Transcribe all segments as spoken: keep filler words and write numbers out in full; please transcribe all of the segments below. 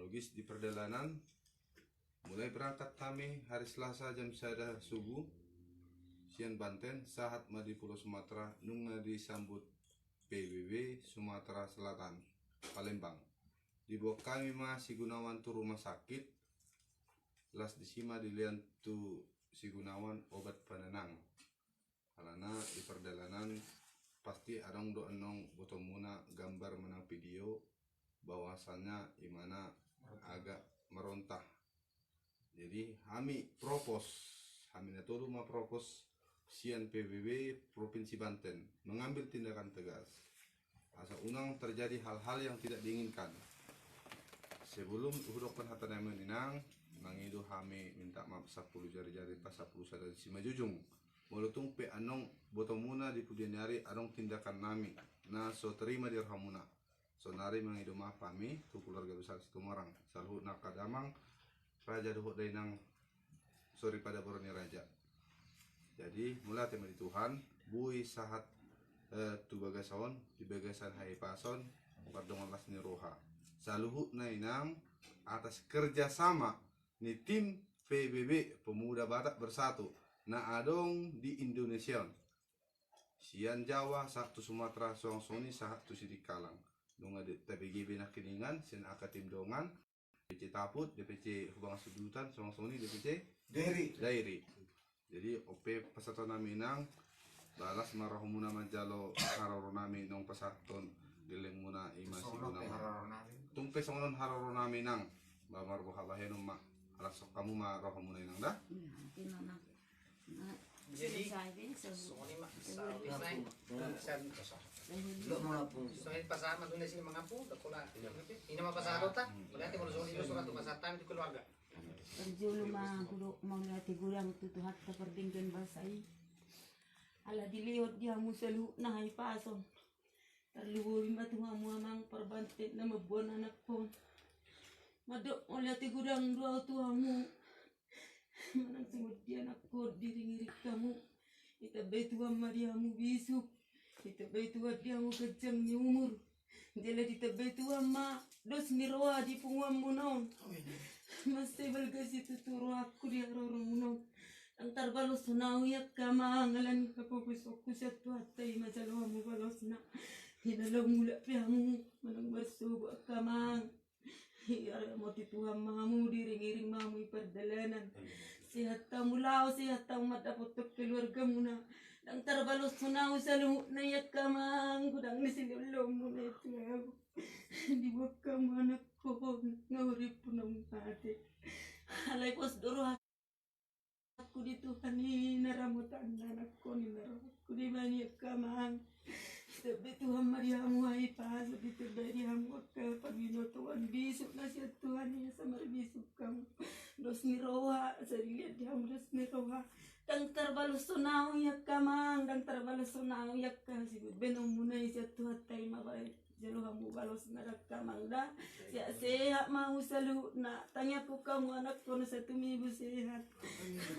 Bis di pardalanan, mulai berangkat hami hari Selasa jam sada subuh sian Banten, sahat ma di Pulo Sumatera, nunga disambut P B B Sumatera Selatan, Palembang. Diboan hami ma si Gunawan tu rumah sakit, las disi ma dilean tu si Gunawan obat penenang. Alana di pardalanan pasti adong do annon botoonmuna gambar manang video, bahwasanya imana agak meronta. Jadi hami propos, hami na tolu ma propos sian P B B Provinsi Banten mengambil tindakan tegas asa unang terjadi hal-hal yang tidak diinginkan. Sebelum hudokhon hata nami, Inang, mangido hami minta maaf sampulu jari-jari, pasampulu sada simanjujung. Molo tung pe annon botoonmuna di pudian ni ari adong tindakan nami na so terima di rohamuna, saonari mangido maaf hami tu keluarga besar Situmorang, saluhutna angka damang, raja dohot dainang soripada boru ni raja. Jadi mauliate ma di Tuhan, boi sahat, eh, tu bagas on, di bagasan hahipason, pardongan las ni roha. Saluhutna, Inang, atas kerjasama ni tim P B B, Pemuda Batak Bersatu, na adong di Indonesia on. Sian Jawa sahat tu Sumatera, suang songon i sahat tu Sidikalang. Nunga di tabege be nangkiningan sian angka tim dongan, D P C Taput, D P C Hubangan Sundutan, suang songon i D P C Dairi. Dairi. Jadi on pe pasahaton nami, Inang, las ma rohamuna manjalo haroro nami naung pasahathon gellengmuna i ma si Gunawan. Tung pe songon on haroro nami, Inang, ba marboha bahenon ma, las hamu ma rohamuna, Inang, da. Jadi songon i ma, sa-, songon i pasahat ma tu na sini mangampung, da pola. Ina ma pasahatonta. Mauliate molo songon i do surat tu pasahat hami tu keluarga. Parjolo ma hudok mauliate godang tu Tuhanta pardenggan basa i, ala dilehon di hamu saluhutna hahipason. Tarlumobi ma tu hamu amang parbante na mamboan anakkon. Mandok mauliate godang do au tu hamu. Manang songon dia anakkon diiring-iring hamu, ditambai Tuhan ma di hamu bisuk, ditambai Tuhan di hamu ganjang ni umur. Jala ditambai Tuhan ma dos ni roha di punguanmuna on. Mansai balga situtu rohangku di haroromuna on. Ndang tarbaloshon au i angka amang, ala ni hapogoshonku sian Tuhanta i ma jalo hamu balosna. Di na laho mulak pe hamu manang marsogot angka amang, diramoti Tuhan ma hamu, diiring-iring ma hamu di pardalanan. Sehat hamu laho, sehat hamu mandapothon keluargamuna. Ndang tarbaloshon au saluhutna i angka amang, godang ni silehonlehonmuna i tu au. Diboan hamu anakkon, nga hurippu naung mate. Alai pos do roha ku di Tuhan i, na ramotanna anakkon i na rohangku dibahen i angka amang. Ditambai Tuhan ma di hamu hahipason, ditambai di hamu angka parbinotoan bisuk na sian Tuhan i asa marbisuk hamu. Dos ni roha, asa dilehon di hamu dos ni roha. Ndang tarbaloshon au i angka amang, ndang tarbaloshon au i angka, sibahenonmuna i sian Tuhanta i ma baen. Jalo hamu balosna da angka amang da. Sehat-sehat ma hamu saluhutna. Tangiangku hamu anakkon asa tumibu sehat.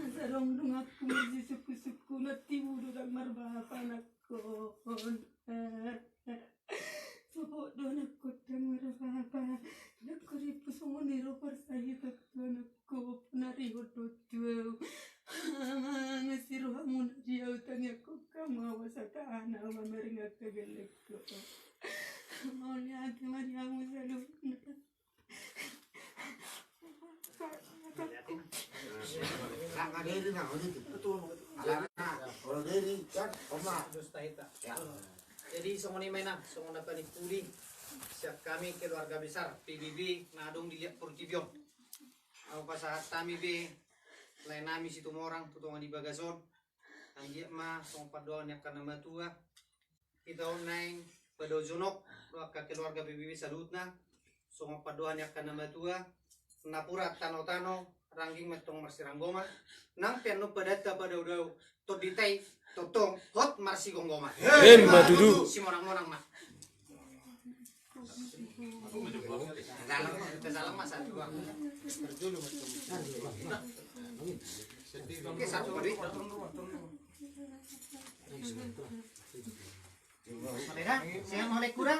Asa adong donganku marjisuku-suku na tibu do ndang marbapa anakkon. Sogot do anakkon ndang marbapa. Ndang hurippu songon i ro parsahit tu anakkon. Ko punarihon do tu au. Amang, asi rohamuna di au, tangiangku hamu asa tahan au mamaringakkon gellengku. Mauliate ma di hamu saluhutna. Nah, nah, deri, nah, olo tu. Alana, olo deri, kan, oma. Jadi songon i ma, Inang, songon na panimpuli sian hami keluarga besar P B B na adong di liat portibi on. Au pasahat hami be lae nami Situmorang tu tonga ni bagas on. Anggiat ma songon pandohan ni angka na matua, hita on naeng padaojonok do angka keluarga P B B saluhutna. Songon pandohan ni angka na matua, napuran tano-tano, rangging ma tong marsiranggoma. Nang pe annon padanta padaodao, tondinta i tongtong hot marsigomgoma. Emma tutu. Simonang-monang ma. Oke, saru kali. Mereka, saya mau naik kuda.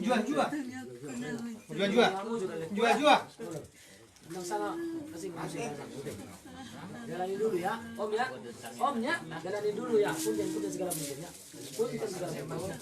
Jual, jual. Jual, jual. Jual, jual. Undang sana, kasih, kasih. Jalani dulu ya, Om ya. Om ya, jalani dulu ya. Punten, punten segala punten ya. Punten segala punten.